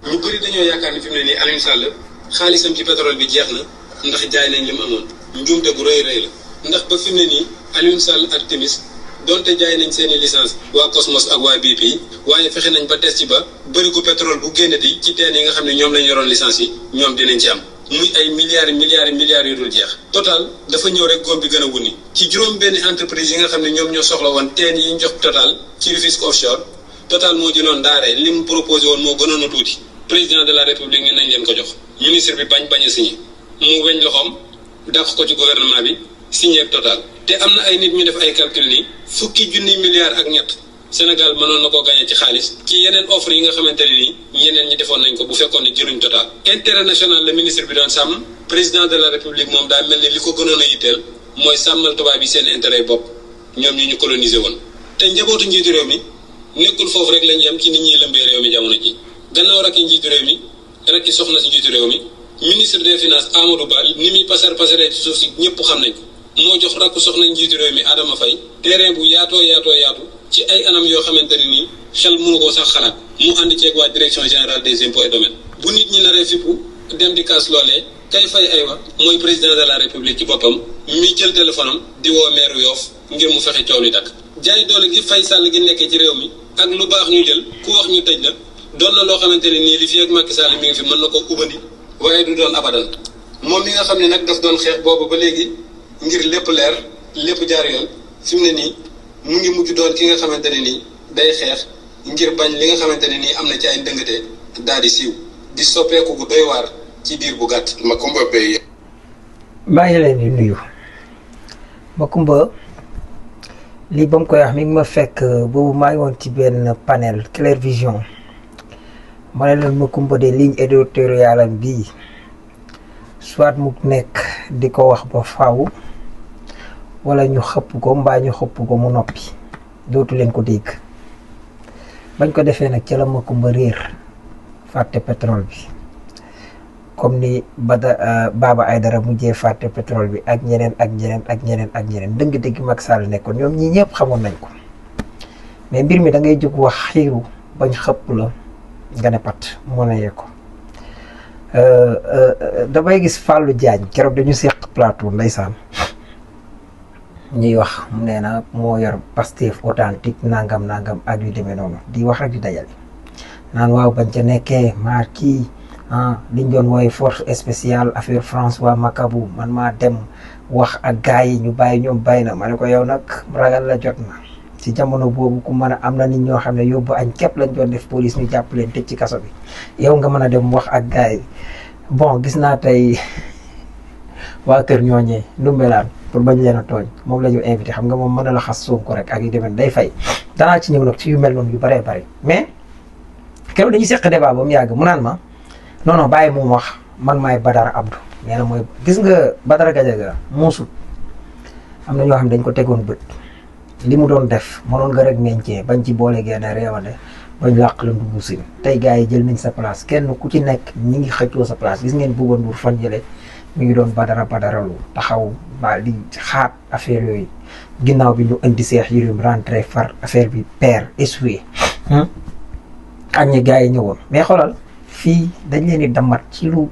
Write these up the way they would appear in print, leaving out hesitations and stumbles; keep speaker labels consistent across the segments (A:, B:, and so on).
A: ñu bëri dañoo yaakaar ni fi mu ne nii Aliou Sall xaalisam ci pétrole bi jeex na ndax jaay nañ li mu amoon njuumte gu rëy rëy la ndax ba fi mu ne nii Aliou Sall ak Timis donte jaay nañ seeni licence waa Cosmos ak waa BP waaye fexe nañ ba des ci ba bërigu pétrole bu génnati ci teen yi nga xam ne ñoom lañ yoroon licence yi ñoom dinañ ci am muy ay milliards yu dul jeex. Total dafa ñëw rek góom bi gën a wuni ci juróom benn entreprise yi nga xam ne ñoom ñoo soxla woon teen yi ñu jox Total ci Rufisque offshore Total moo jëloon ndaare li mu proposé woon moo gënoon a tuuti président de la république ne nañ leen ko jox ministre bi bañ a signé mu weñ loxoom dàq ko ci gouvernement bi signé ak Total te am na ay nit ñu def ay calcul ni fukki junni milliards ak ñett Sénégal mënoon na koo gagné ci xaalis ci yeneen offre yi nga xamante ne nii ñeneen ñi defoon nañ ko bu fekkoon ne jëluñ Total. Intérêt national la ministre bi doon sàmm président de la république moom daa mel ni li ko gënoon a yitteel mooy sàmmal tubaab yi seen intérêt bopp ñoom ñu coloniser woon. te njabootu njiitu réew mi nekkul foofu rek lañ yem ci nit ñi lëmbee réew mi jamono ji gannaaw rakki njiitu réew mi rakki soxna si njiitu réew mi ministre des finances Amadou Ba ni muy pasaree ci suuf si ñëpp xam nañ ko moo jox rakku soxna njiitu réew mi Adama Faye terrain bu yaatu ci ay anam yoo xamante ne nii xel mënu ko sax xalaat mu ànd ceeg waa direction générale des impôts et domaines bu nit ñi naree fippu dem di kaas loolee kay fay ay wax mooy président de la république ci boppam mi jël téléphone am di woo maire Yoff ngir mu fexe coow li dakk jaay doole gi Faye Sall gi nekkee ci réew mi ak lu baax ñu jël ku wax ñu tëj la doon na loo xamante ne nii li fi ak Macky Sall mi ngi fi mën na ko ubandi waaye du doon abadan moom mi nga xam ne nag daf doon xeex boobu ba léegi ngir lépp leer lépp jaar yoon fi mu ne nii mu ngi mujj doon ki nga xamante ne nii day xeex ngir bañ li nga xamante ne nii am na ci ay ndëngate daal di siiw di soppeeku gu doy waar ci biir bu gàtt. Makumba Bey.
B: maa ngi leen di nuyu Makumba lii ba mu koy wax mi ngi ma fekk boobu maa ngi woon ci benn panel Clair Vision ma ne leen Makumba de ligne éditoriale bii soit mu nekk di ko wax ba faaw. wala ñu xëpp ko mbaa ñu xëpp ko mu noppi dootu leen ko dégg bañ ko defee nag ca la Makumba réer fàtte pétrole bi comme ni Baba Aydara mujjee fàtte pétrole bi ak ñeneen dëng dëgg Macky Sall nekkoon ñoom ñii ñëpp xamoon nañ ko mais mbir mi da ngay jóg wax xiiru bañ xëpp la nga ne pat moo ne ko damay gis Fallou Diagne keroog dañu seq plateau ndeysaan ñuy wax mu nee na moo yor Pastef authentique nangam ak yu demee noonu di wax ak di dajale naan waaw bañ ca nekkee maar kii liñ doon wooye force spéciale affaire François Makabu man maa dem wax ak gars yi ñu bàyyi ñoom bàyyi na ma ne ko yow nag ragal la jot na ci jamono boobu ku mën a am na nit ñoo xam ne yóbbu añ képp lañ doon def police ñu jàpp leen tëj ci kaso bi yow nga mën a dem wax ak gars yi bon gis naa tey waa kër ñooñee Ndoumbelane pour bañ leen a tooñ moom la ñu invité xam nga moom mën na la xas Sonko rek ak yu demee day fay danaa ci ñëw nag ci yu mel noonu yu bëree bëri mais keroog dañuy seq débat ba mu yàgg mu naan ma non bàyyi moom wax man maay Badara Abdou nee na mooy gis nga Badara Gadiaga muusut am na ñoo xam ne dañ ko tegoon bët li mu doon def mënoon nga rek meñcee bañ ci boole génne réewande bañ làq la ndugg si tey gars yi jël nañ sa place kenn ku ci nekk ñi ngi xëccoo sa place gis ngeen Bouba Ndour fan jële mi ngi doon badaralu taxaw ba di xaat affaire yooyu ginnaaw bi ñu indi Cheikh Yérim rentré far affaire bi père essuie ak ñi gars yi ñëwoon mais xoolal fii dañ leen di damat ci lu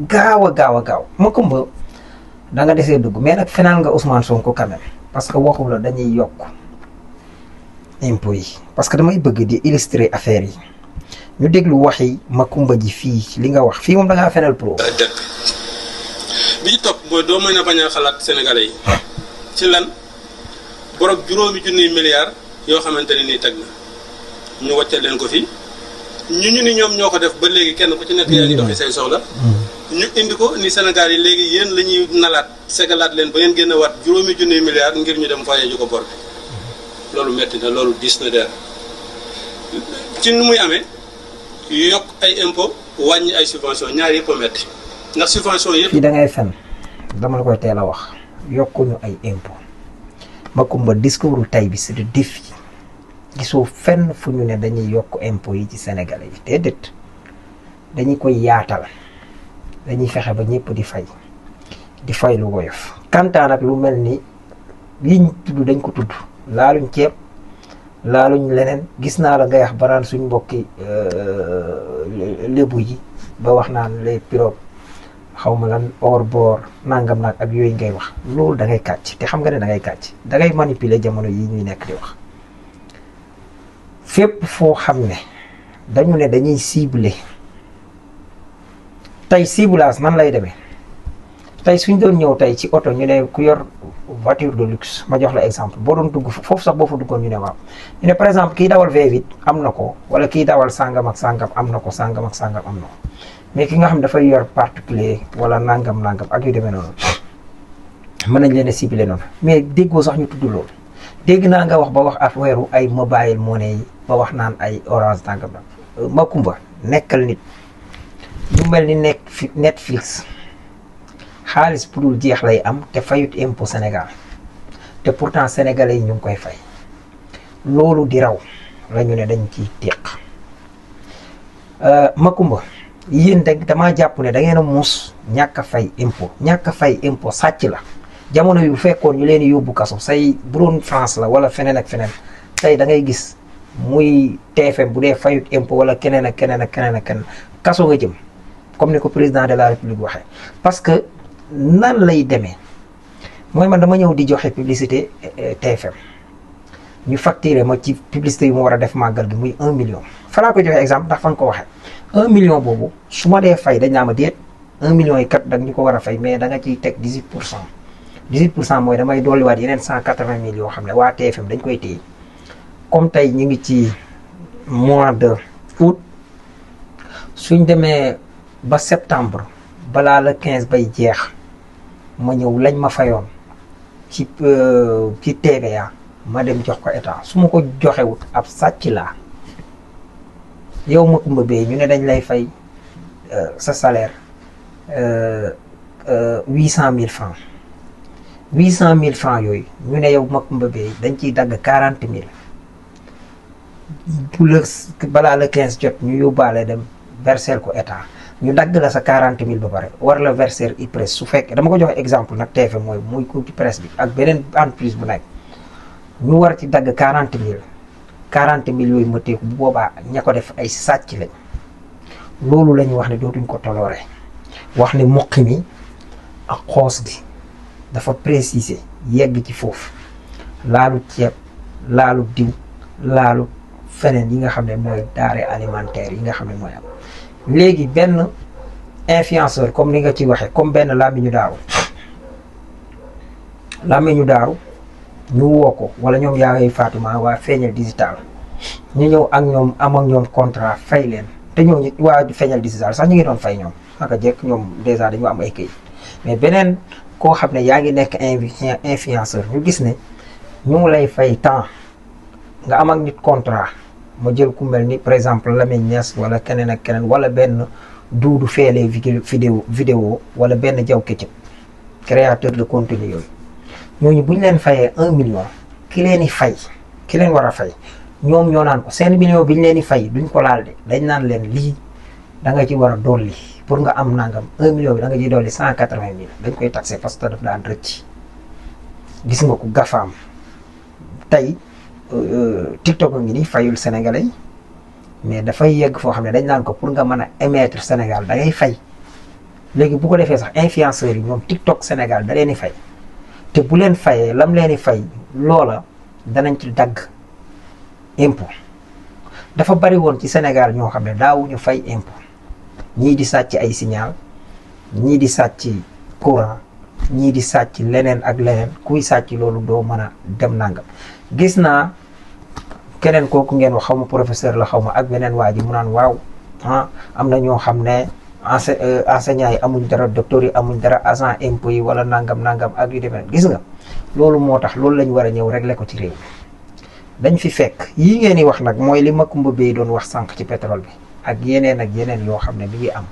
B: gaaw a Makumba da nga desee dugg mais nag fenal nga Ousmane Sonko quand même parce que waxu la dañuy yokk impôts yi parce que damay bëgg di illustrer affaire yi ñu déglu waxi Makumba ji fii li nga wax fii moom da ngaa fenal pro.
A: bi topp mooy doo mën a bañ a xalaat sénégalais yi ci lan borom juróomi junniy milliards yoo xamante ne nii teg na ñu wàccal leen ko fii ñu ni ñoom ñoo ko def ba léegi kenn ku ci nekk yaa ngi doxi say soxla ñu indi ko ni Sénégal yi léegi yéen la ñuy nalaat segalaat leen ba ngeen génn waat juróomi junniy milliards ngir ñu dem fayee ju ko bor bi loolu metti na loolu diis na der ci nu muy amee yokk ay impôt wàññi ay subvention ñaar yëpp a metti ndax subvention yëpp.
B: fii da ngay fen dama la koy teel a wax yokkuñu ay impôt Makumba discours tey bi c'est le défi gisoo fenn fu ñu ne dañuy yokk impôt yi ci Sénégalais yi déedéet dañuy koy yaatal dañuy fexe ba ñëpp di fay lu woyof. kantaan ak lu mel ni liñ tudd dañ ko tudd laaluñ ceeb laaluñ leneen. Gis naa la ngay wax baraan suñ mbokki lébu yi ba wax naan les pirogues xaw ma lan or boor nangam naag ak yooyu ngay wax, loolu da ngay kàcc te xam nga ne da ngay kàcc, da ngay manipuler jamono yi ñuy nekk di wax. fépp foo xam ne dañu ne dañuy cibler, tey ciblage nan lay demee. tey suñ doon ñëw tey ci oto ñu ne ku yor voiture de luxe, ma jox la exemple, boo doon dugg foofu sax boo fa duggoon ñu ne waaw, ñu ne par exemple kii dawal V8 am na ko, wala kii dawal sangam ak sangam am na ko, sangam ak sangam am na ko, mais ki nga xam dafay yor particulier wala nangam ak yu demee noonu mën nañ leen a cibler noonu. mais déggoo sax ñu tudd loolu. dégg naa nga wax ba wax affaire ay mobile money yi, ba wax naan ay orange nangam nag. Makumba nekkal nit ñu mel ni nekk fi Netflix, xaalis bu dul jeex lay am te fayut impôt Sénégal, te pourtant sénégalais yi ñu ngi koy fay. loolu di raw la ñu ne dañ ciy teq. Makumba yéen damaa jàpp ne da ngeen a muus ñàkk a fay impôt. ñàkk a fay impôt sàcc la. jamono yu fekkoon ñu leen di yóbbu kaso, say bu doon France la wala feneen ak feneen, tey da ngay gis muy TFM bu dee fayut impôt wala keneen ak keneen ak keneen ak keneen, kaso nga jëm, comme ni ko président de la république waxee. parce que nan lay demee mooy man dama ñëw di joxe publicité TFM, ñu facturé ma ci publicité yu ma war a def màggal gi muy 1 million. fa laa ko joxe exemple ndax fa nga ko waxee 1 million boobu su ma dee fay dañ naa ma déet 1 million yi kat da ñu ko war a fay, mais da nga ciy teg 18%. 18% mooy damay dolliwaat yeneen 180 000 yoo xam ne waa TFM dañ koy téye. comme tey ñu ngi ci mois de août, suñ demee ba septembre balaa le 15 bay jeex ma ñëw lañ ma fayoon ci TVA ma dem jox ko état. su ma ko joxewut ab sàcc laa. yow Makumba Beye ñu ne dañ lay fay sa salaire 800 000 francs. 800 000 francs yooyu ñu ne yow Makumba Beye dañ ciy dagg 40 000 bu la balaa la 15 jot ñu yóbbaale dem verser ko état. ñu dagg la sa 40 000 ba pare war la verser IPRES. su fekkee dama ko joxe exemple nag TFM mooy muy ko ci presse bi ak beneen entreprise bu nekk, ñu war ci dagg 40 000. 40 000 yooyu ma teeku bu boobaa ña ko def ay sàcc lañ. loolu la ñu wax ne dootuñ ko toloré. wax ne muqi mi ak xoos gi dafa préciser yegg ci foofu, laalu ceeb, laalu diw, laalu feneen yi nga xam ne mooy denrée alimentaire yi nga xam ne mooy am. léegi benn influenceur comme ni nga ci waxee, comme benn Lamiñu Daaru ñu woo ko, wala ñoom yaay Fatima waa Feeñal Digital, ñu ñëw ak ñoom am ak ñoom contrat fay leen. te ñooñu waa Feeñal Digital sax ñu ngi doon fay ñoom naka jekk, ñoom dèjà dañu am ay këyit. mais beneen koo xam ne yaa ngi nekk influenceur, ñu gis ne ñu ngi lay fay temps nga am ak nit contrat. ma jël ku mel ni par exemple Lamine Niass wala keneen ak keneen, wala benn Duudu Feele vidéo wala benn Jaw Ketchup, créateur de contenu yooyu. ñooñu bu ñu leen fayee 1 million, ki leen di fay, ki leen war a fay, ñoom ñoo naan ko seen million bi ñu leen di fay duñ ko laal de, dañ naan leen lii da nga ci war a dolli pour nga am nangam. 1 million bi da nga ciy dolli 180 000 dañ koy taxé parce que daf daan rëcc. gis nga ko gafaam tey. TikTok a ngi nii fayul sénégalais, mais dafay yegg foo xam ne dañ naan ko pour nga mën a émettre Sénégal da ngay fay. léegi bu ko defee sax influenceurs yi ñoom TikTok Sénégal da leen di fay, te bu leen fayee lam leen di fay loola danañ ci dagg impôt. dafa bari woon ci Sénégal ñoo xam ne daawuñu fay impôt, ñii di sàcc ay signal, ñii di sàcc courant, ñii di sàcc leneen ak leneen. kuy sàcc loolu doo mën a dem nangam. gis naa keneen kooku ngeen wax, xaw ma professeur la xaw ma, ak beneen waa ji mu naan waaw am na ñoo xam ne enseignants yi amuñ dara, docteurs yi amuñ dara, agent impôt yi wala nangam ak yu demee. gis nga loolu moo tax loolu lañ war a ñëw régler ko ci réew mi. dañ fi fekk yii ngeen di wax nag mooy li Makumba Beye doon wax sànq ci pétrole bi ak yeneen yoo xam ne mi ngi am.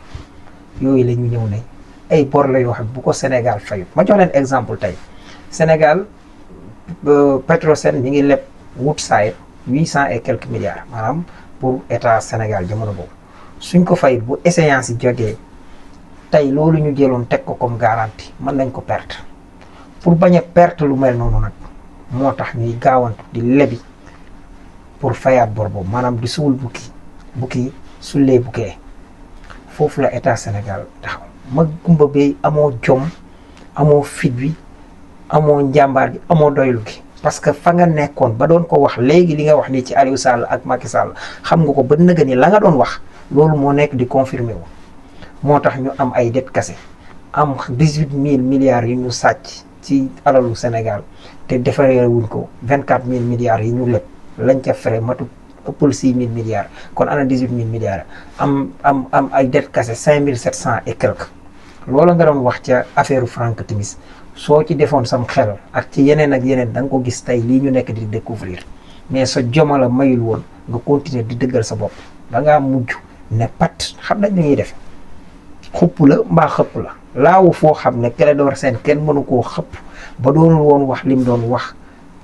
B: yooyu la ñu ñëw ne ay bor la yoo xam bu ko Sénégal fayut. ma jox leen exemple tey Sénégal Petrosen mi ngi leb Woodside 800 et quelques milliards maanaam pour état Sénégal jamono boobu. suñ ko fayit bu échéance yi jógee tey loolu ñu jëloon teg ko comme garantie mën nañ ko perte. pour bañ a perte lu mel noonu nag moo tax ñuy gaawantu di lebi pour fayaat bor boobu maanaam di suul bukki sullee bukkee foofu la état Sénégal taxaw. ma Kumba Bey amoo jom amoo fit wi amoo njàmbaar gi amoo doylu gi parce que fa nga nekkoon ba doon ko wax léegi li nga wax nii ci Aliou Sall ak Macky Sall xam nga ko ba nëga ni la nga doon wax loolu moo nekk di confirmer wu moo tax ñu am ay det kase am 18 000 milliards yu ñu sàcc ci alalu Sénégal te defaree wuñ ko 24 000 milliards yi ñu leb lañ ca fere matu ëppal 6 000 milliards kon ana 18 000 milliards am ay det kase 5 700 et quelque loolu nga doon wax ca affaire Franck Timis soo ci defoon sam xel ak ci yeneen ak yeneen da nga ko gis tey lii ñu nekk di découvrir mais sa jomala mayul woon nga continuer di dëggal sa bopp da ngaa mujj ne pat xam nañ li ñuy def xupp la mbaa xëpp la laawu foo xam ne Clédor Sène kenn mënu koo xëpp ba doonul woon wax lim doon wax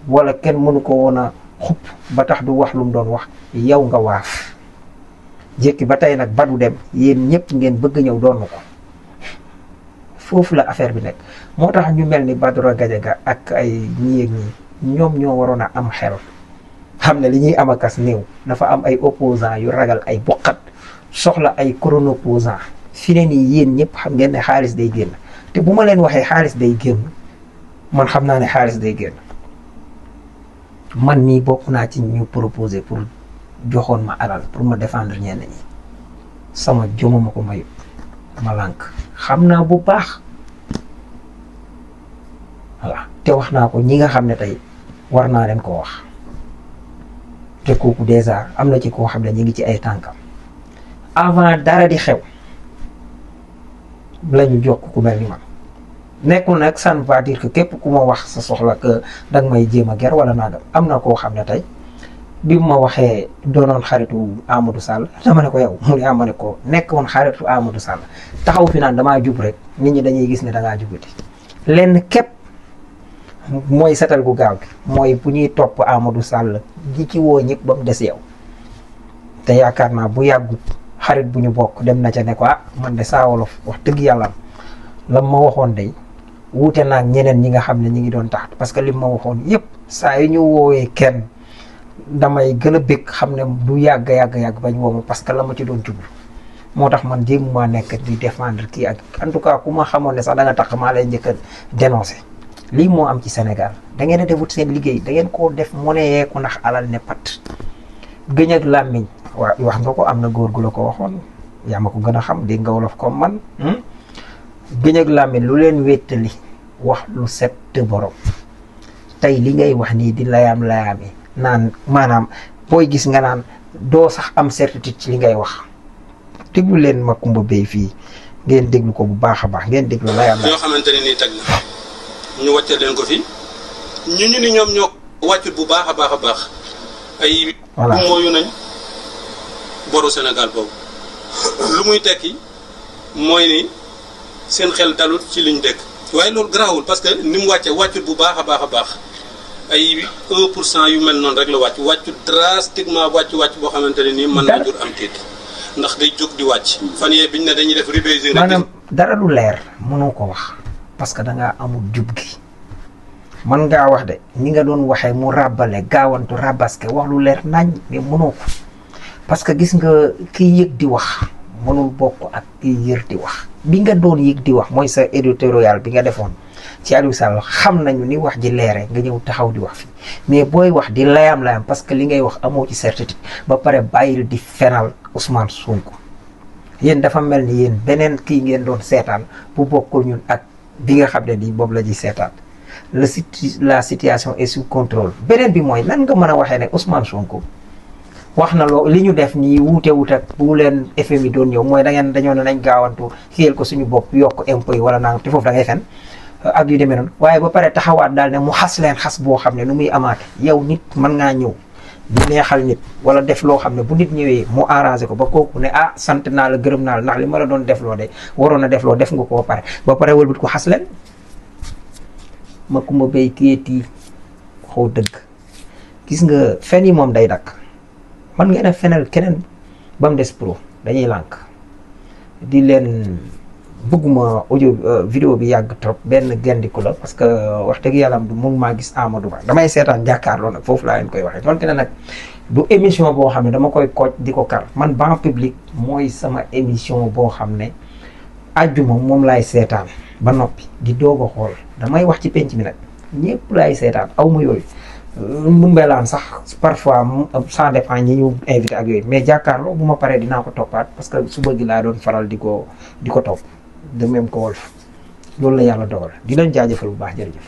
B: wala kenn mënu ko woon a xupp ba tax du wax lu mu doon wax yow nga waaf jékki ba tey nag ba du dem yéen ñëpp ngeen bëgg ñëw doon na ko foofu la affaire bi nekk moo tax ñu mel ni Badara Gadiaga ak ay ñii ak ñii ñoom ñoo waroon a am xel xam ne li ñuy am akas néew dafa am ay opposants yu ragal ay bokkat soxla ay chronoposants fi ne nii yéen ñëpp xam ngeen ne xaalis day génn te bu ma leen waxee xaalis day génn man xam naa ne xaalis day génn man mii bokk naa ci ñu proposé pour joxoon ma alal pour ma défendre ñenn ñi sama joma ma ko mayut ma lànk xam naa bu baax voilà te wax naa ko ñi nga xam ne tey war naa leen ko wax te kooku dèjà am na ci koo xam ne ñi ngi ci ay tànkam avant dara di xew lañu jokk ku mel ni man nekkul nag ça ne veut pas dire que képp ku ma wax sa soxla que danga may jéem a ger wala nangam am na koo xam ne tey bi ma waxee doonoon xaritu Amadou Sall dama ne ko yow mu ne ma ne ko nekkoon xaritu Amadou Sall taxaw fi naan damaa jub rek nit ñi dañuy gis ne dangaa jubati lenn képp mooy setal gu gaaw gi mooy bu ñuy topp Amadou Sall ji ci woo ñëpp ba mu des yow te yaakaar naa bu yàggut xarit bu ñu bokk dem na ca ne ko ah man de Saa Wolof wax dëgg yàlla la ma waxoon day wuute naa ak ñeneen ñi nga xam ne ñi ngi doon tax parce que li ma waxoon yëpp saa yu ñu woowee kenn damay gën a bëgg xam ne du yàgg bañ woo ma parce que la ma ci doon jublu moo tax man jéem maa nekk di défendre kii ak en tout cas ku ma xamoon ne sax da nga tax maa lay njëkk a dénoncé lii moo am ci Sénégal da ngeen a defut seen liggéey da ngeen koo def moneyeeku ndax alal ne pat gëñ ak làmmiñ waaw wax nga ko am na góor gu la ko waxoon yaa ma ko gën a xam dégg nga wolof comme man gëñ ak làmmiñ lu leen wéttali wax lu set borom tey li ngay wax nii di layaam-layaami naan maanaam booy gis nga naan doo sax am certitude ci li ngay wax déglu leen ma Kumba Bey fii ngeen déglu ko bu baax a baax ngeen déglu layaam
A: ñoo xamante ne nii teg na ñu wàcce leen ko fi ñu ni ñoom ñoo wàccut bu baax a baax a baax ay mooyu nañ boru Sénégal boobu lu muy tekki mooy ni seen xel dalut ci liñ dëkk waaye loolu garaawul parce que ni mu wàcce wàccut bu baax a baax a baax ay 1% yu mel noonu rek la wàccut drastiquement wàcc boo xamante ne nii mën na jur am tiit ndax day jóg di wàcc fan yee biñ ne dañuy def rebasing
B: maanaam dara lu leer mënoo ko wax parce que dangaa amul jub gi man ngaa wax de ni nga doon waxee mu ràbbale gaawantu rabaske wax lu leer nañ mais mënoo ko parce que gis nga kiy yëg di wax mënul bokk ak kiy yër di wax bi nga doon yëg di wax mooy sa éditorial bi nga defoon ci Aliou Sall xam nañu ni wax ji leere nga ñëw taxaw di wax fi mais booy wax di layam parce que li ngay wax amoo ci certitude ba pare bàyyil di fenal Ousmane Sonko yéen dafa mel ni yéen beneen kii ngeen doon seetaan bu bokkul ñun ak bi nga xam ne nii boobu la ji seetaan la situation est sous contrôle beneen bi mooy nan nga mën a waxee ne Ousmane Sonko wax na loo li ñu def nii wuute ak bu leen FMI doon ñëw mooy dañoo ne nañ gaawantu xiyal ko suñu bopp yokk impôt yi wala nangam te foofu da ngay fen ak yu demee noonu waaye ba pare taxawaat daal ne mu xas leen xas boo xam ne nu muy amaate yow nit mën ngaa ñëw di neexal nit wala def loo xam ne bu nit ñëwee mu arrangé ko ba kooku ne ah sant naa la gërëm naa la ndax li ma la doon defloo de waroon a defloo def nga ko ba pare wëlbit ko xas leen ma Kumba Bey kiyétii xaw dëgg gis nga fen yi moom day dakk man ngeen a fenal keneen ba mu des pro dañuy lànk di leen bëgguma audio vidéo bi yàgg trop benn gendiku la parce que wax dëgg yàlla du mun maa gis Amadou Ba damay seetaan jàkkaarloo nag foofu laa leen koy waxee donte ne nag du émission boo xam ne dama koy kooj di ko kar man ban public mooy sama émission boo xam ne àjjuma moom laay seetaan ba noppi di doog a xool damay wax ci penc mi nag ñëpp laay seetaan aw ma yooyu ndumbelaan sax parfois ça dépend ñi ñu invité ak yooyu mais jàkkaarloo bu ma paree dinaa ko toppaat parce que suba gi laa doon faral di ko topp de même ko Walf loolu la yàlla dogal di leen jaajëfal bu baax jërëjëf